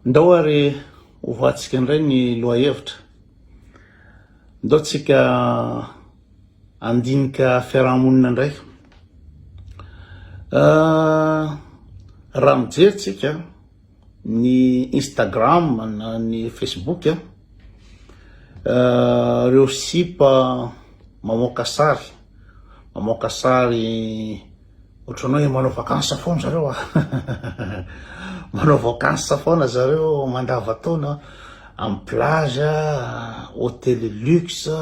Ndao ary hovatsika indray ny lohahevitra. Ndao tsika handinika fiarahamonina indray. Raha mijery tsika ny Instagram na ny Facebook, ireo sipa mamoaka sary, mamoaka sary Ohatran'ny hoe manao vacances foana zareo a. Manao vacances foana zareo mandavantaona amin'ny plage, hôtel luxe,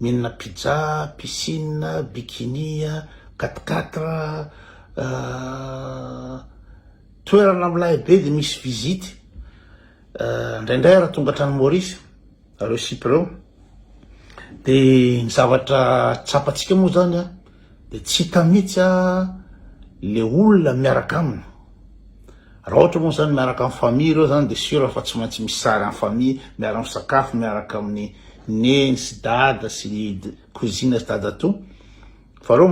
mihinana pizza, piscine, bikini, quatre quatre, toerana milay be de misy visite. Indraindray ary tonga hatrany Maurice reo sipa reo. De ny zavatra tsapantsika moa zany a, de tsy hita mihitsy a le olona miaraka aminy. Raha ohatra moa zany miaraka amin'ny famille reo zany de sûr fa tsy maintsy misy sary en famille, miara misakafo miaraka amin'ny neny sy dada sy cousine sy dadatoa, fa reo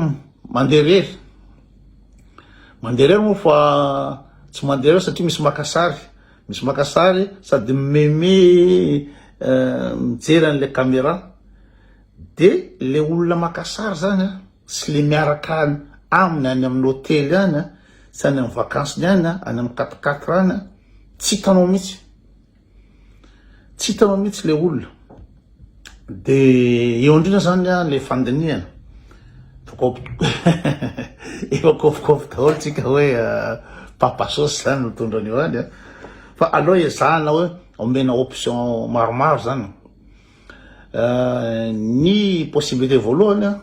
mandeha rery. Mandeha rery moa fa tsy mandeha rery satria misy maka sary. Misy maka sary sady mimeme mijery an'le caméra de le olona maka sary zany a sy le miaraka aminy any amin'ny hôtely any a sy any amin'ny vakansiny any a any amin'ny quatre quatre any a tsy hitanao mihitsy. Tsy hitanao mihitsy le olona. De eo indrindra zany a le fandinihana. Efa kôfikôfy daholo tsika hoe papa sauce zany mitondra an'io any a. Fa aleo ezahana hoe omena option maromaro zany. Ny possibilité voalohany a,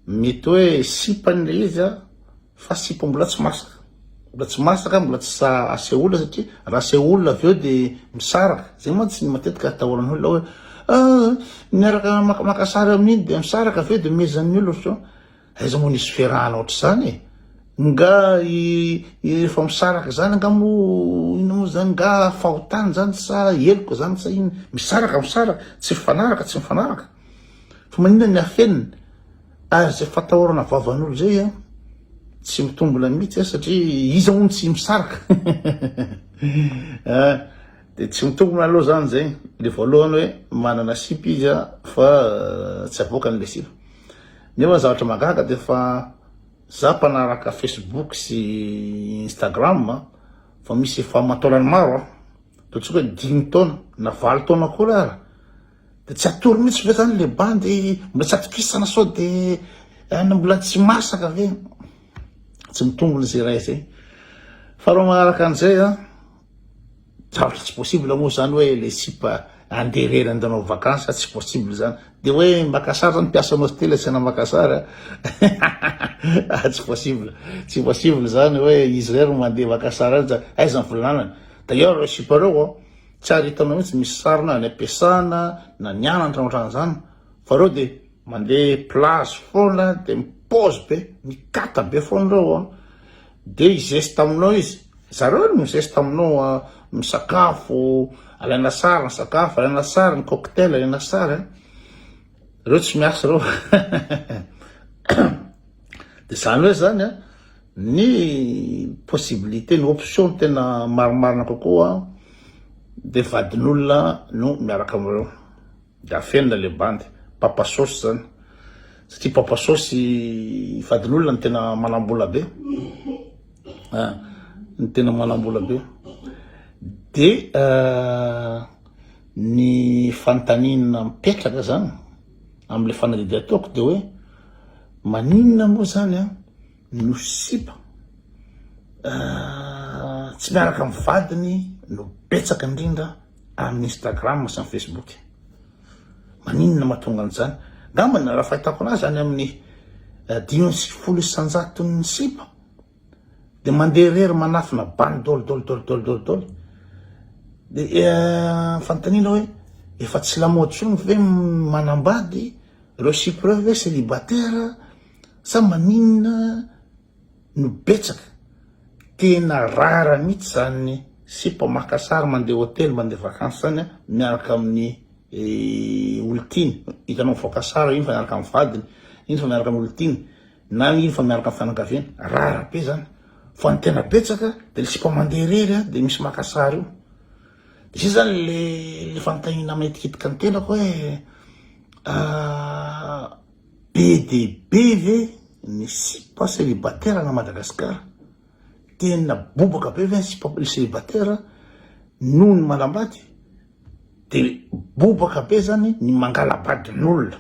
mety hoe sipany le izy a, Fa sipa mbola tsy masaka. Mbola tsy masaka, mbola tsy sahy aseho olona satria raha aseho olona avy eo dia misaraka. Zay mantsy ny matetika atahoran'ny olona hoe ah, miaraka maka maka sary amin'iny dia misaraka avy eo dia mezan'ny olona ohatr'izao. Aiza moa nisy fiarahana ohatr'izany e? Nga i rehefa misaraka zany nga moa inona moa zany nga fahotana zany sa heloka zany sa inona? Misaraka misaraka, tsy mifanaraka tsy mifanaraka. Fa maninona ny afenina? Ary zay fatahorana vavan'olo zay a tsy mitombona mihitsy a satria iza moa no tsy misaraka a de tsy mitombona aloha zany zay le voalohany hoe manana sipa izy a fa tsy avoakany le sipa nefa ny zavatra mahagaga de fa za mpanaraka facebook sy instagram fa misy efa aman-taonany maro a ataontsika hoe dimy taona na valo taona koa ara De tsy atoro mihitsy ve zany le bandy mbola tsy atokisana sao de any mbola tsy masaka ve? Tsy mitombina zay iray zay. Faharoa manaraka an'izay a, zavatra tsy possible moa zany hoe le sipa andeha irery andeha hanao vacances tsy possible zany. De hoe maka sary zany mpiasan'ny hostel asiana maka sary a, tsy possible, tsy possible zany hoe izy irery no mandeha maka sary any, aiza ny vola ananany? D'ailleurs reo sipa reo a, Tsy ary hitanao mihitsy misy sary na any am-piasana na nianatra na ohatran'izany fa reo de mandeha plage foana de mi-pose be, mikata be foana reo an, de hi-zeste aminao izy, zareo no mi-zeste aminao an, misakafo, alaina sary ny sakafo, alaina sary ny cocktail, alaina sary an, reo tsy miasa reo de zany hoe zany an. Ny possibilité, ny option tena marimarina kokoa de vadin'olona no miaraka amin'ireo de afenina le bandy, papa sauce zany satria papa sauce vadin'olona no tena manambola be ah, ny tena manambola be de ny fanontaniana mipetraka zany amle fanadihadiana ataoko de hoe maninona moa zany an no sipa tsy miaraka amin'ny vadiny no betsaka indrindra amin'ny Instagram sy ny Facebook. Maninona mahatonga an'izany? Angamba ny raha fahitako anazy any amin'ny 95% ny sipa de mandeha irery manafina bany dol dol dol dol dol dol. De fanontaniana hoe efa tsy lamaody intsony ve manambady ireo sipa ireo ve célibataire Sa maninona no betsaka? Tena rare mihitsy zany sipa maka sary mandeha hotely mandeha vacances zany miaraka amin'ny olon-tiany, hitanao mivoaka sary iny fa miaraka amin'ny vadiny, iny fa miaraka amin'ny olon-tiany, na iny fa miaraka amin'ny fianakaviany, rare be zany. Fa ny tena betsaka de le sipa mandeha irery de misy maka sary io. De zay zany le le fanontaniana manitikitika ny tenako hoe be dia be ve ny sipa célibataire na Madagascar? Tena bobaka be ve ny sipa célibataire noho ny manambady? De bobaka be zany ny mangala-badin'olona.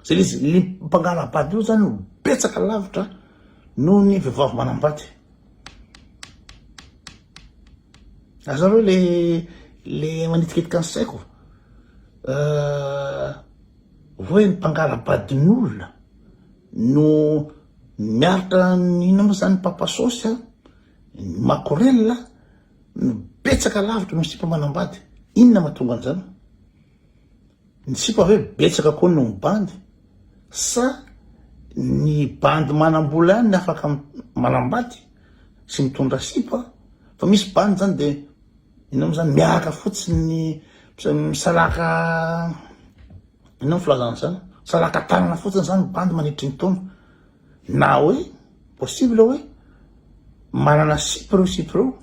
Zay le izy, ny mpangala-bady io zany no betsaka lavitra noho ny vehivavy manambady. Azonareo le le manitikitika ny saiko hoe ny mpangala-badin'olona no miaritra ny inona moa zany papasôsy a, ny makorel no betsaka lavitra noho ny sipa manambady. Inona mahatonga an'izany? Ny sipa ve betsaka koa noho ny bandy sa ny bandy manambola ihany ny afaka manambady sy mitondra sipa fa misy bandy zany de inona moa zany miaraka fotsiny misalaka inona moa filazana an'izany misalaka tanana fotsiny zany bandy mandritry ny taona na hoe possible hoe manana sipa ireo sipa ireo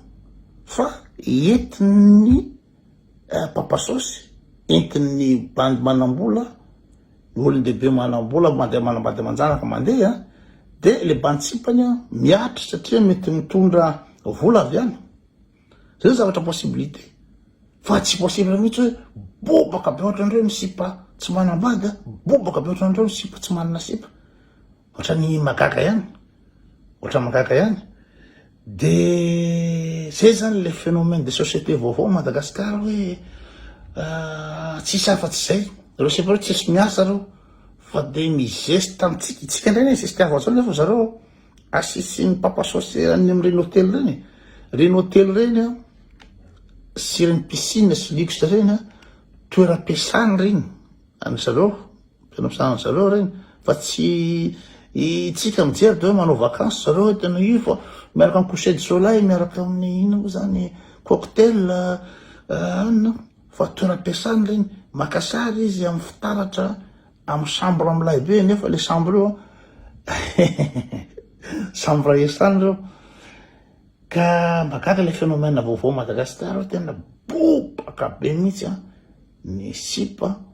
fa entin'ny Papa saosy entin'ny bandy manambola, ny olon-dehibe manambola mandeha manambady aman-janaka mandeha de le bandy sipany an miatry satria mety mitondra vola avy any, zay zao zavatra possibilité fa tsy possible mihitsy hoe bobaka be ohatran'ireo ny sipa tsy manambady an, bobaka be ohatran'ireo ny sipa tsy manana sipa. Ohatran'ny mahagaga ihany, ohatran'ny mahagaga ihany. De zay zany le phénomène de société vaovao Madagascar hoe tsisy afa-tsy zay. Reo sipa reo tsisy miasa reo fa de mizesta amintsika, itsika indray anie zeste avy zao nefa zareo asisin'ny papa sauce any amin'ireny hôtely reny, reny hôtely reny an, sy reny piscine sy luxe reny an, toeram-piasana reny any zareo. Tena misaha an zareo reny fa tsy itsika mijery de hoe manao vacances zareo hoe tena io fa miaraka am coucher de soleil miaraka amin'ny inona moa zany cocktail anona fa toeram-piasana reny maka sary izy amin'ny fitaratra amin'ny chambre milay be nefa le chambre io chambre iasana reo ka mahagaga le phénomène vaovao Madagascar io tena bobaka be mihitsy an ny sipa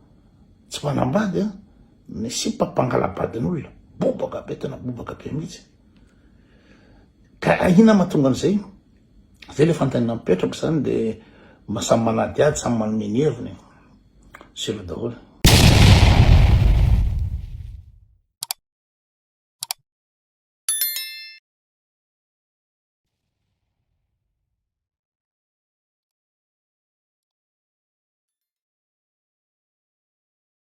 Tsy manambady an, ny sipa mpangala-badin'olona, bobaka be, tena bobaka be mihitsy. Ka inona mahatonga an'izay? Zay le fanontaniana mipetraka zany de mba samy manadihady, samy manome ny heviny. Selo daholo.